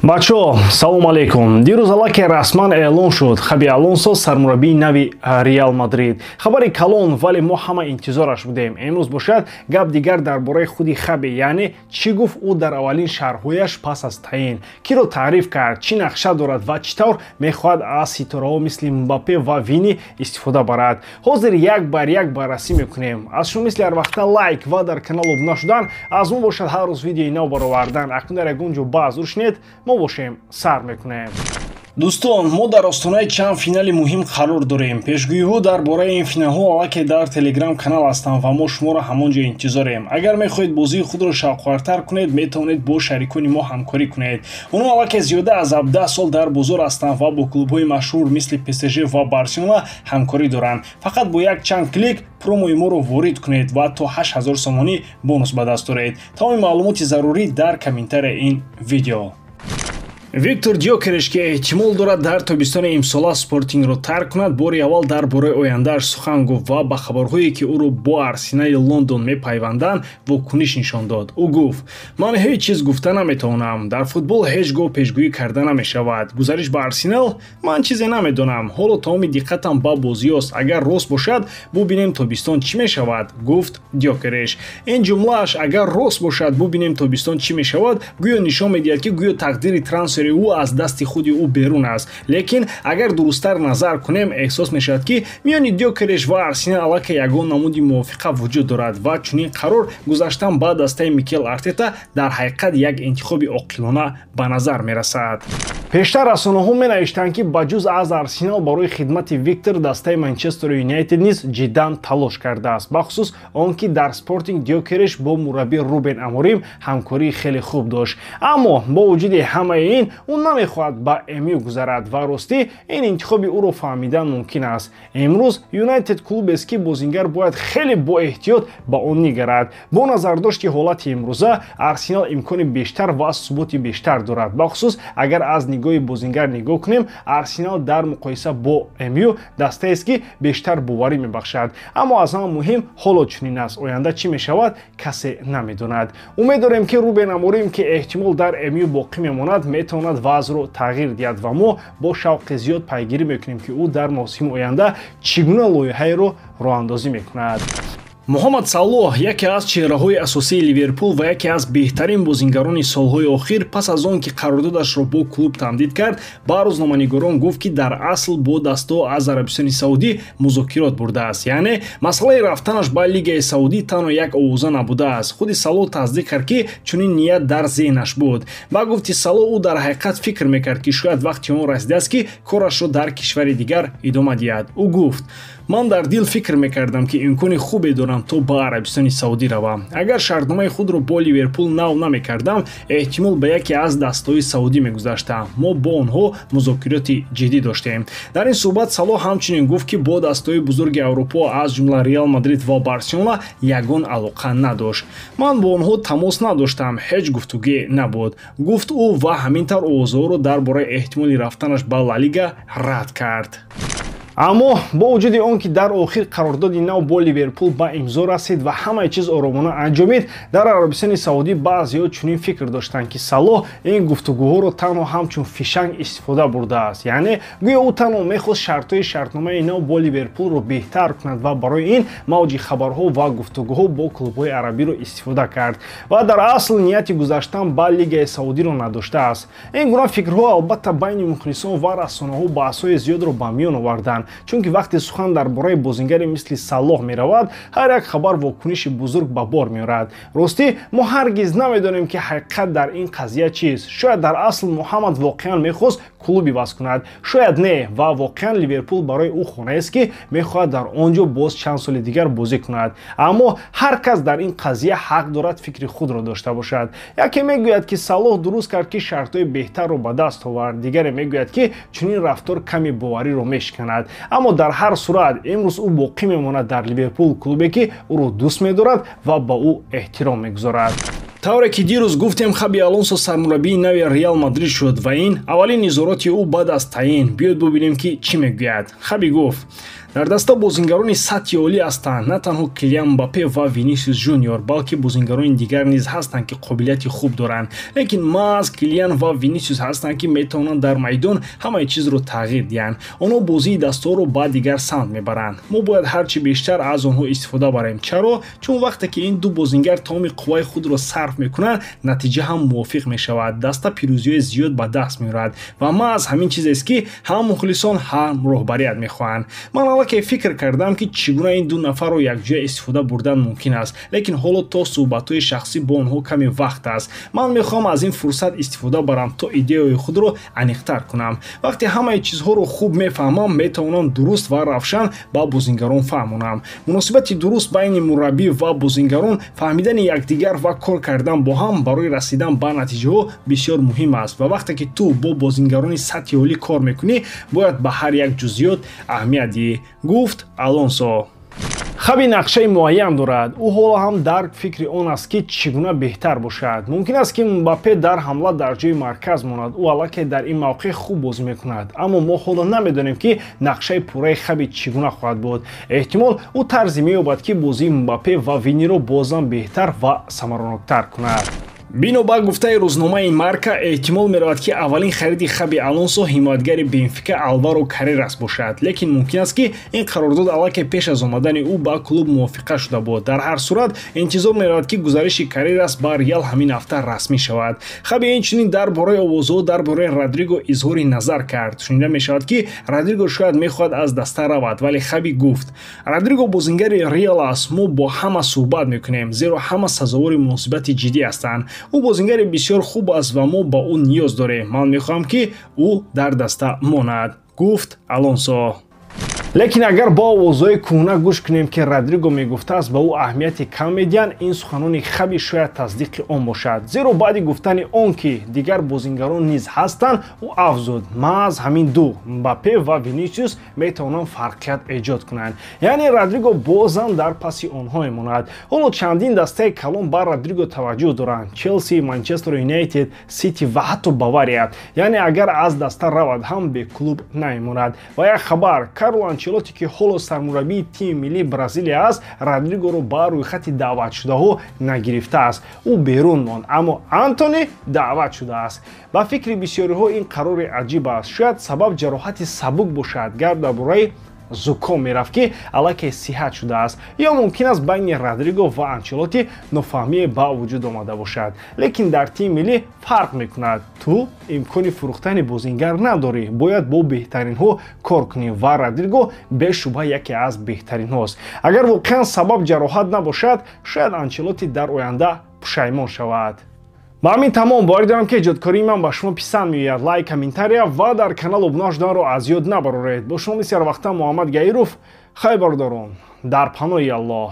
Бачо, салом алейкум. Дирӯз аллакай расман эълон шуд: Хаби Алонсо сармураббии нави Реал Мадрид. Хабари калон, вале мо ҳама интизораш будем. Имрӯз бошад, гап дигар дар бораи худи Хаби, яъне чӣ гуфт ӯ дар аввалин шарҳҳояш пас аз таъин, киро таъриф кард, чӣ нақша дорад ва чӣ тавр мехоҳад аз ситораҳо мисли Мбаппе ва Вини истифода барад. Ҳозир як бар як баррасӣ мекунем. Аз шумо мисли ҳарвақта лайк ва дар канал обуна шудан, аз мо бошад ҳар рӯз видеои нав баровардан. Акнун дар ягон ҷо баъз рушнед, мо бошем, сар мекунем. Дӯстон, мо дар остонаи чанд финали муҳим қарор дорем. Пешгӯиҳо дар бораи ин финалҳо аллакай дар Телеграм канал ҳастанд ва мо шуморо ҳамон ҷо интизорем. Агар мехоҳед бозии худро шавқовартар кунед, метавонед бо шарикони мо ҳамкорӣ кунед. Онҳо аллакай зиёда аз 17 сол дар бозор ҳастанд ва бо клубҳои машҳур мисли ПСЖ ва Барселона ҳамкорӣ доранд. Фақат бо як чанд клик промои моро ворид кунед ва то 8000 сомонӣ бонус ба даст оред. Тамоми маълумоти зарурӣ дар комментарияи ин видео. Виктор Дёкереш, ки эҳтимол дорад дар тобистони имсола Спортингро тарк кунад, бори аввал дар бораи ояндааш сухан гуфт ва ба хабарҳое, ки ӯро бо Арсенали Лондон мепайванданд, вокуниш нишон дод. Ӯ гуфт: «Ман ҳеҷ чиз гуфта наметавонам. Дар футбол ҳеҷ гоҳ пешгӯӣ карда намешавад. Гузариш ба Арсенал? Ман чизе намедонам. Ҳоло тамоми диққатам ба бозиёст. Агар рост бошад, бубинем, тобистон чӣ мешавад», гуфт Дёкереш. Ин ҷумлааш, «агар рост бошад, бубинем, тобистон чӣ мешавад», гӯё нишон медиҳад, ки гӯё тақдири трансфери ӯ аз дасти худи ӯ берун аст. Лекин агар дурусттар назар кунем, эҳсос мешавад, ки миёни Дёкереш ва Арсенал аллакай ягон намуди мувофиқа вуҷуд дорад ва чунин қарор гузаштан ба дастаи Микел Артета дар ҳақиқат як интихоби оқилона ба назар мерасад. Пештар расонаҳо менавиштанд, ки ба ҷуз аз Арсенал барои хидмати Виктор дастаи Манчестер Юнайтед низ ҷиддан талош кардааст, бахусус он ки дар Спортинг Дёкереш бо мураббӣ Рубен Аморим ҳамкории хеле хуб дошт. Аммо бо вуҷуди ҳамаи ин ӯ намехоҳад ба МЮ гузарад ва ростӣ ин интихоби ӯро фаҳмидан мумкин аст. Имрӯз Юнайтед клубест, ки бозингар бояд хеле боэҳтиёт ба он нигарад. Бо назардошти ҳолати имрӯза Арсенал имкони бештар ва суботи бештар дорад. Бахусус агар аз нигоҳи бозингар нигоҳ кунем, Арсенал дар муқоиса бо МЮ дастаест, ки бештар боварӣ мебахшад. Аммо аз ҳама муҳим, ҳоло чунин аст, оянда чӣ мешавад, касе намедонад. Умед дорем, ки Рубен Аморим, ки эҳтимол дар МЮ боқӣ мемонад, метавонад вазъро тағйир диҳад ва мо бо шавқи зиёд пайгирӣ мекунем, ки ӯ дар мавсими оянда чӣ гуна лоиҳаеро роҳандозӣ мекунад. Муҳаммад Салоҳ, яке аз чеҳраҳои асосии Ливерпул ва яке аз беҳтарин бозингарони солҳои охир, пас аз он ки қарордодашро бо клуб тамдид кард, ба рӯзноманигорон гуфт, ки дар асл бо дастаҳо аз Арабистони Саудӣ музокирот бурдааст, яъне масъалаи рафтанаш ба Лигаи Саудӣ танҳо як овоза набудааст. Худи Салоҳ тасдиқ кард, ки чунин ният дар зеҳнаш буд. Ба гуфти Салоҳ, ӯ дар ҳақиқат фикр мекард, ки шояд вақти он расидааст, ки корашро дар кишвари дигар идома диҳад. Ӯ гуфт: «Ман дар дил фикр мекардам, ки имкони хубе дорам то ба Арабистони Саудӣ равам. Агар шартномаи худро бо Ливерпул нав намекардам, эҳтимол ба яке аз дастаҳои саудӣ мегузаштам. Мо бо онҳо музокироти ҷиддӣ доштем». Дар ин суҳбат Салоҳ ҳамчунин гуфт, ки бо дастаҳои бузурги Аврупо, аз ҷумла Реал Мадрид ва Барселона, ягон алоқа надошт. «Ман бо онҳо тамос надоштам, ҳеҷ гуфтугӯе набуд», гуфт ӯ ва ҳамин тавр овозҳоро дар бораи эҳтимоли рафтанаш ба Ла Лига рад кард. Аммо бо вуҷуди он ки дар охир қарордоди нав бо Ливерпул ба имзо расид ва ҳамаи чиз оромона анҷомид, дар Арабистони Саудӣ баъзеҳо чунин фикр доштанд, ки Салоҳ ин гуфтугӯҳоро танҳо ҳамчун фишанг истифода бурдааст, яъне гӯё ӯ танҳо мехост шартҳои шартномаи нав бо Ливерпулро беҳтар кунад ва барои ин мавҷи хабарҳо ва гуфтугӯҳо бо клубҳои арабиро истифода кард ва дар асл нияти гузаштан ба Лигаи Саудиро надоштааст. Ин гуна фикрҳо албатта байни мухлисон ва расонаҳо баҳсҳои зиёдро ба миён оварданд, чунки вақте сухан дар бораи бозингаре мисли Салоҳ меравад, ҳар як хабар вокуниши бузург ба бор меорад. Ростӣ, мо ҳаргиз намедонем, ки ҳақиқат дар ин қазия чист. Шояд дар асл Муҳаммад воқеан мехост клуб иваз кунад, шояд не, ва воқеан Ливерпул барои ӯ хонаест, ки мехоҳад дар он ҷо боз чанд соли дигар бозӣ кунад. Аммо ҳар кас дар ин қазия ҳақ дорад фикри худро дошта бошад. Яке мегӯяд, ки Салоҳ дуруст кард, ки шартҳои беҳтарро ба даст овард, дигаре мегӯяд, ки чунин рафтор ками бовариро мешиканад. Аммо дар ҳар сурат имрӯз ӯ боқӣ мемонад дар Ливерпул, клубе, ки ӯро дӯст медорад ва ба ӯ эҳтиром мегузорад. Тавре ки дирӯз гуфтем, Хаби Алонсо сармураббии нави Реал Мадрид шуд ва ин аввалин изҳороти ӯ баъд аз таъин. Биёед бубинем, ки чӣ мегӯяд. Хаби гуфт: дар даста бозингарони сатҳи олӣ ҳастанд, на танҳо Килиан Мбаппе ва Винисиус Жуниор, балки бозингарони дигар низ ҳастанд, ки қобилияти хуб доранд. Лекин маҳз Килиан ва Винисиус ҳастанд, ки метавонанд дар майдон ҳамаи чизро тағйир диҳанд. Онҳо бозии дастаҳоро ба дигар самт мебаранд. Мо бояд ҳарчи бештар аз онҳо истифода барем. Чаро? Чун вақте ки ин ду бозингар тамоми қувваи худро сарф мекунанд, натиҷа ҳам мувофиқ мешавад. Даста пирӯзиҳои зиёд ба даст меорад ва маҳз ҳамин чизест, ки ҳам мухлисон, ҳам роҳбарият мехоҳанд. Ман аллакай фикр кардам, ки чӣ гуна ин ду нафарро якҷоя истифода бурдан мумкин аст, лекин ҳоло то суҳбатҳои шахсӣ бо онҳо каме вақт аст. Ман мехоҳам аз ин фурсат истифода барам, то идеяҳои худро аниқтар кунам. Вақте ҳамаи чизҳоро хуб мефаҳмам, метавонам дуруст ва равшан ба бозингарон фаҳмонам. Муносибати дуруст байни мураббӣ ва бозингарон, фаҳмидани якдигар ва кор кардан бо ҳам барои расидан ба натиҷаҳо бисёр муҳим аст. Ва вақте ки ту бо бозингарони сатҳи олӣ кор мекунӣ, бояд ба ҳар як ҷузъиёт аҳамият диҳӣ, гуфт Алонсо. Хаби нақшаи муайян дорад. Ӯ ҳоло ҳам дар фикри он аст, ки чӣ гуна беҳтар бошад. Мумкин аст, ки Мбаппе дар ҳамла дар ҷои марказ монад. Ӯ аллакай дар ин мавқеъ хуб бозӣ мекунад, аммо мо ҳоло намедонем, ки нақшаи пурраи Хаби чӣ гуна хоҳад буд. Эҳтимол, ӯ тарзе меёбад, ки бозии Мбаппе ва Виниро бозам беҳтар ва самараноктар кунад. Бино ба гуфтаи рӯзномаи Марка, эҳтимол меравад, ки аввалин хариди Хаби Алонсо ҳимоятгари Бенфика Алваро Каррерас бошад. Лекин мумкин аст, ки ин қарордод аллакай пеш аз омадани ӯ ба клуб мувофиқа шуда буд. Дар ҳар сурат, интизор меравад, ки гузариши Каррерас ба Реал ҳамин ҳафта расмӣ шавад. Хаби инчунин дар бораи овозҳо дар бораи Родриго изҳори назар кард. Шунида мешавад, ки Родриго шояд мехоҳад аз даста равад, вале Хаби гуфт: Родриго бозингари Реал аст. Мо бо ҳама суҳбат мекунем, зеро ҳама сазовори муносибати ҷиддӣ ҳастанд. Ӯ бозингари бисёр хуб аст ва мо ба ӯ ниёз дорем. Ман мехоҳам, ки ӯ дар даста монад, гуфт Алонсо. Лекин агар бо овозҳои кӯҳна гӯш кунем, ки Родриго мегуфтааст, ба ӯ аҳамияти кам медиҳанд, ин суханони Хаби шояд тасдиқи он бошад. Зеро баъди гуфтани он, ки дигар бозингарон низ ҳастанд, ӯ афзуд: маҳз ҳамин ду, Мбаппе ва Винисиус, метавонанд фарқият эҷод кунанд. Яъне Родриго бозам дар паси онҳо мемонад. Ҳоло чандин дастаи калон ба Родриго таваҷҷӯҳ доранд: Челси, Манчестер Юнайтед, Сити ва ҳатто Бавария. Яъне агар аз даста равад ҳам, беклуб намемонад. Ва як хабар: Карло Анчелотти, ки ҳоло сармураббии тими миллии Бразилия аст, Родригоро ба рӯйхати даъватшудаҳо нагирифтааст. Ӯ берун монд, аммо Антони даъват шудааст. Ба фикри бисёриҳо, ин қарори аҷиб аст. Шояд сабаб ҷароҳати сабук бошад, гап дар бораи зуком мерафт, ки аллакай сиҳат шудааст, ё мумкин аст байни Родриго ва Анчелотти нофаҳмие ба вуҷуд омада бошад. Лекин дар тими миллӣ фарқ мекунад. Ту имкони фурӯхтани бозингар надорӣ, бояд бо беҳтаринҳо кор кунӣ ва Родриго бешубҳа яке аз беҳтаринҳост. Агар воқеан сабаб ҷароҳат набошад, шояд Анчелотти дар оянда пушаймон шавад. Ба ҳамин тамом. Боварӣ дорам, ки эҷодкории ман ба шумо писанд меояд. Лайк, комментария ва дар канал обуна шуданро аз ёд набароред. Бо шумо мисли ҳарвақта Муҳаммад Гаиров. Хайр, бародарон, дар паноҳи Аллоҳ.